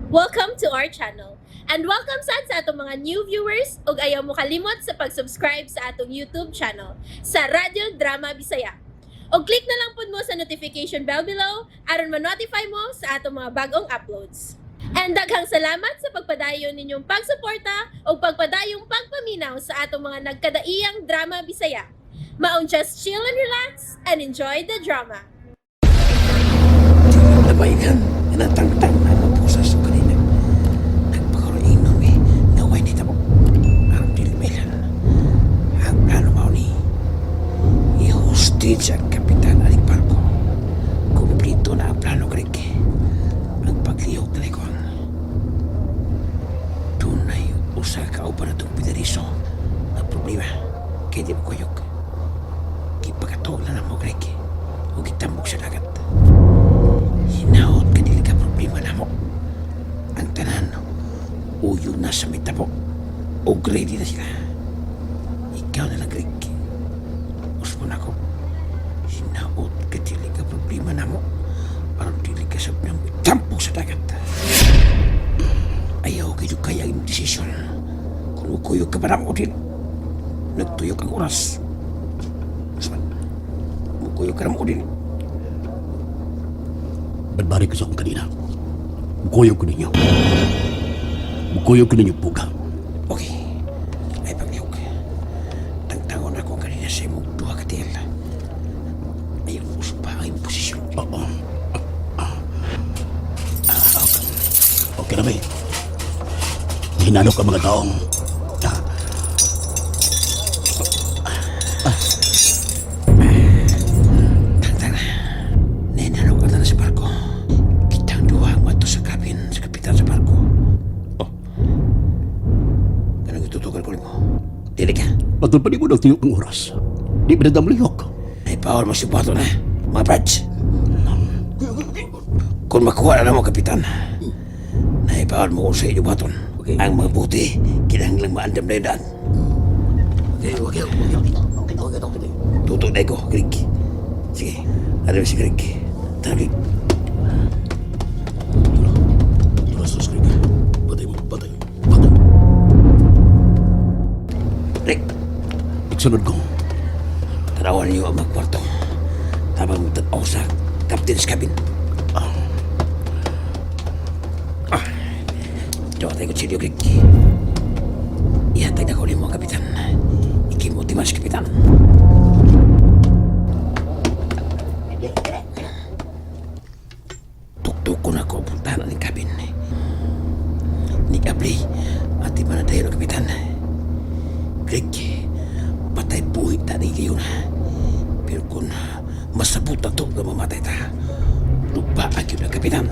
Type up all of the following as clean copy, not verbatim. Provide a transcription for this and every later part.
Welcome to our channel. And welcome sad sa atong mga new viewers ug ayaw mo kalimot sa pag-subscribe sa atong YouTube channel sa Radyo Drama Bisaya. Og click na lang pud mo sa notification bell below aron ma-notify mo sa atong mga bagong uploads. And daghang salamat sa pagpadayon ninyong pagsuporta ug pagpadayong pagpaminaw sa atong mga nagkadaiyang drama Bisaya. Maong just chill and relax and enjoy the drama. Nabaygan, natangtang na mapusas ko kanina. Nagpakaroon eh, naway ni tabo. Ang dilmilan. Ang plano mao ni i-hostage ang kapitan aning barko. Kumplito na ang plano, Greg. Ang paglihok na likon. Dunay usa ka uban natong pidariso. Ang problema, kay di mo kuyog. Gipakatog na namo, Greg. O gitambok sa dagat. Hinaot ka dili ka problema namo. Ang tanan, uyo na sa mitabo. O ready na sila. Ikaw na lang, Greg. Usbon ako. Hinaot ka dili ka problema namo. Aron dili ka sa itampok sa dagat. Ayaw kayo kaya imong desisyon. Kung ukuyog ka pa namo din. Nagtuyok ang oras. Usman, mukuyog ka namo din. Badbari ko sa akong kanina. Mukuyog ko ninyo. Mukuyog ko ninyo puga. Okay. Ay paglihok. Tangtangon ako kanina sa imong duha ka tiil. Ayaw uspa ang imong posisyon. Oo. Okay. Okay na ba eh? Hinanok ang mga taong. Tangtang. Nainanok ka na sa barko. Kitang duha ang mato sa cabin sa kapitan sa barko. Oh. Anong itutukan ko nimo? Dili ka. Patol pa di mo nagtuyok ang oras. Di ba nadamlihok? Ay power mo si na. Mga brads. Kung makuha na mo, kapitan, naipawal mo ko sa inyo baton. Okay. Ang mga buti, kinahanglang maandam na yung daan. Okay. Tutok na ko, Greg. Sige, ano si Greg? Tara, Greg. Tulas, tulas, Greg. Patay mo, patay. Patay. Greg, Iksunod ko. tanawan niyo ang mga kwarto. Tabang tanaw sa captain's cabin. Ah. Ah. Jawa tayo kutsilyo, Greg. Ihatag na ko nimo ang kapitan. Ikimuti man si kapitan. Tuktok ko na ko puntahan ang cabin. Ni Abli, ati man na tayo ng kapitan. Greg, patay buhi ta ni Leon. Pero kung masabot na to nga mamatay ta, lupa ang yun ang kapitan.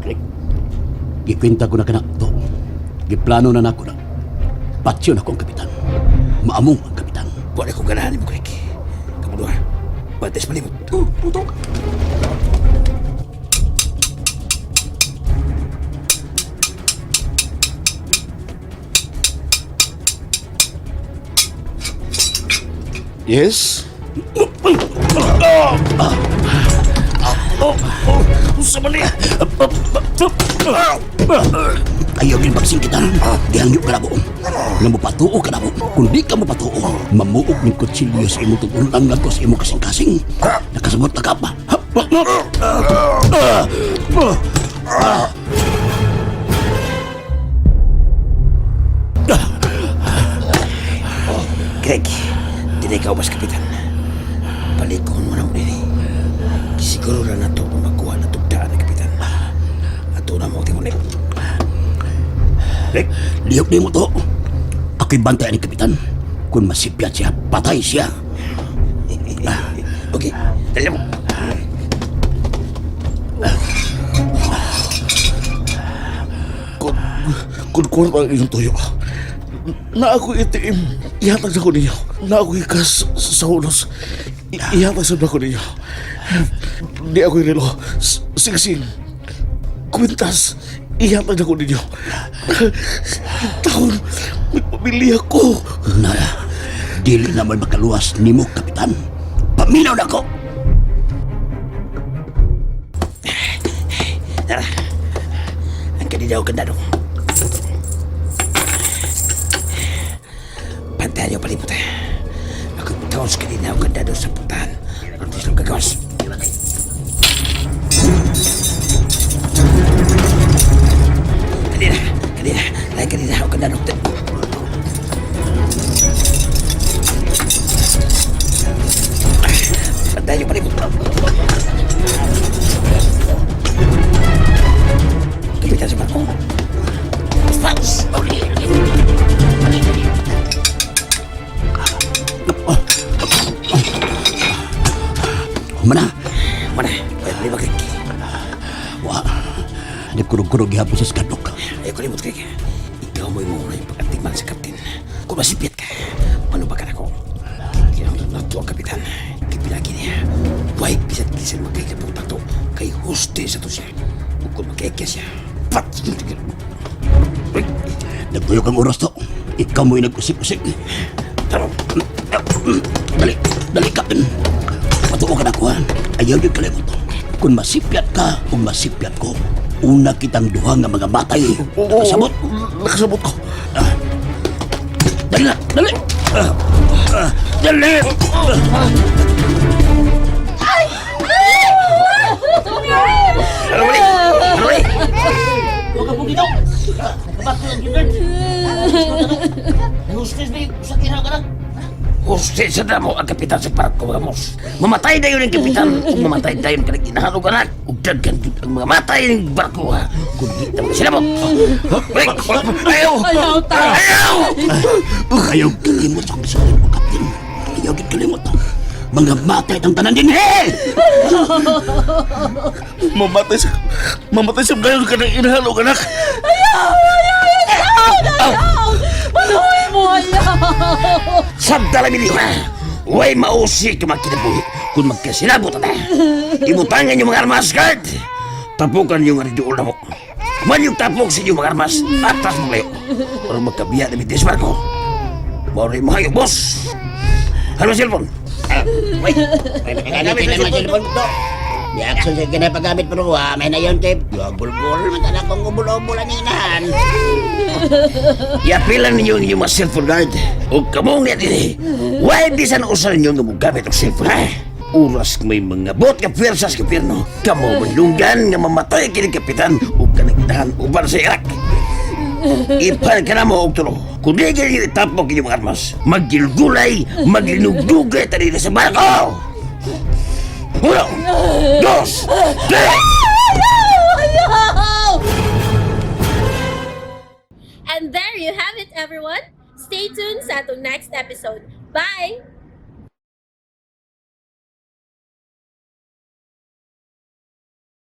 Greg, gikwenta ko na kanak to. Giplano na nako na. Patsyon ako ang kapitan. Maamong ang kapitan. Wala ko ganahan mo, Greg. Kamuduha, bates malimot. Oh, putok! Yes? Sa mali! Ayaw din bagsing kita. Gihangyo ka na po. Nga mopatuo ka na po. Kung di ka mopatuo, mamuog ng kutsilyo sa imong tugunan nga ko sa imong kasing-kasing. Nakasabot na ka pa. Greg, di na ikaw mas kapitan. Palikon mo na mo din. Siguro na nato kung makuha na tugdaan ng kapitan. Ato na mo timunik. Greg, Lihok di mo to. Ako'y bantay ni kapitan. Kung masipyat siya, patay siya. Okay, dali mo. Kung kuwan ang inyong tuyo, na ako ATM, ihatag sa ko ninyo. Na ako ikas sa ulos, ihatag sa ko ninyo. Di ako relo, singsing, kwintas, ihatag na ko ninyo. Taon, may pamilya ko. Na, dili naman makaluwas nimo, kapitan. Paminaw na ko! Tara. Kanina og kandado. Pantayan niyo palibot eh. Ako taos kanina og kandado sa putahan. Aron di sila gagawas. Kanina, kanina, ay kanina og kandado. Pantayan niyo palibot. Kapitan sa barko. Fats! Humana. Mana, ay problema, Greg. Wa. Nagkurog-kurog gihapon sa skadok. Ayaw kalimot, Greg. Ikaw mo'y muna yung pag-antiman sa kapten. Kung masipit ka, manubakan ako. Kinahanglan na to ang kapitan. Kipilagi niya. Huwag bisat kisan magkailaputan to. Kay huste sa to siya. Ug kung magkaikya siya, pat! Greg, Nagtuyok ang oras to. Ikaw mo'y nag-usik-usik. taro. Dali, dali, Captain. Patuo ka na ko, ha? Ayaw yung kalimot. Kung masipyat ka o masipyat ko, una kitang duha nga mga matay. Oo, Nakasabot? Nakasabot ko. Dali na, dali! Ah, ah, dali! Taro, balik! Taro, balik! Huste sa damo ang kapitan sa barko mga mos. Mamatay na yun ang kapitan. Kung mamatay na yun kanang inahalog anak. Ug daghan gyud ang mga matay ng barko ha. Kung di na sila mo. Balik! Ayaw! Ayaw ta. Ayaw! Ayaw kalimot sa kong mo, Captain. Ayaw gid kalimot. Mga matay ang tanan din, hey! Mamatay sa... Mamatay sa gayon ka ng inhalog, anak. Manuhin mo, ayaw! Sabda lang ha! Huwag mausi ka magkinabuhi kung magkasinabot na. Ibutangan yung mga armas, guard! Tapukan yung aridool na mo. Man yung tapok sa inyong mga armas, atas mo kayo. Para magkabiya na mitis barko. Mauri mo kayo, boss! Ano cellphone? Ah, wait. Nagagamit na naman cellphone to. Di action sa ganay paggamit pero wa may na yun tip. Gulgul man tanak kong ubol-ubol ang inahan. Iapilan ninyo ang inyong mga cellphone guard. O kamong niya din. Why bisan usan ninyo nga mogamit og cellphone, ha? Oras may mga bot nga pwersa sa gobyerno. Kamo manlunggan nga mamatay kini kapitan ug kanang inahan uban sa Iraq. Ipan ka na mo og tulo. Kung di kayo itapok inyong mga armas, maggilgulay, maglinugdugay tani sa barko! Uno, dos, tres! Ayaw! And there you have it, everyone. Stay tuned sa atong next episode. Bye!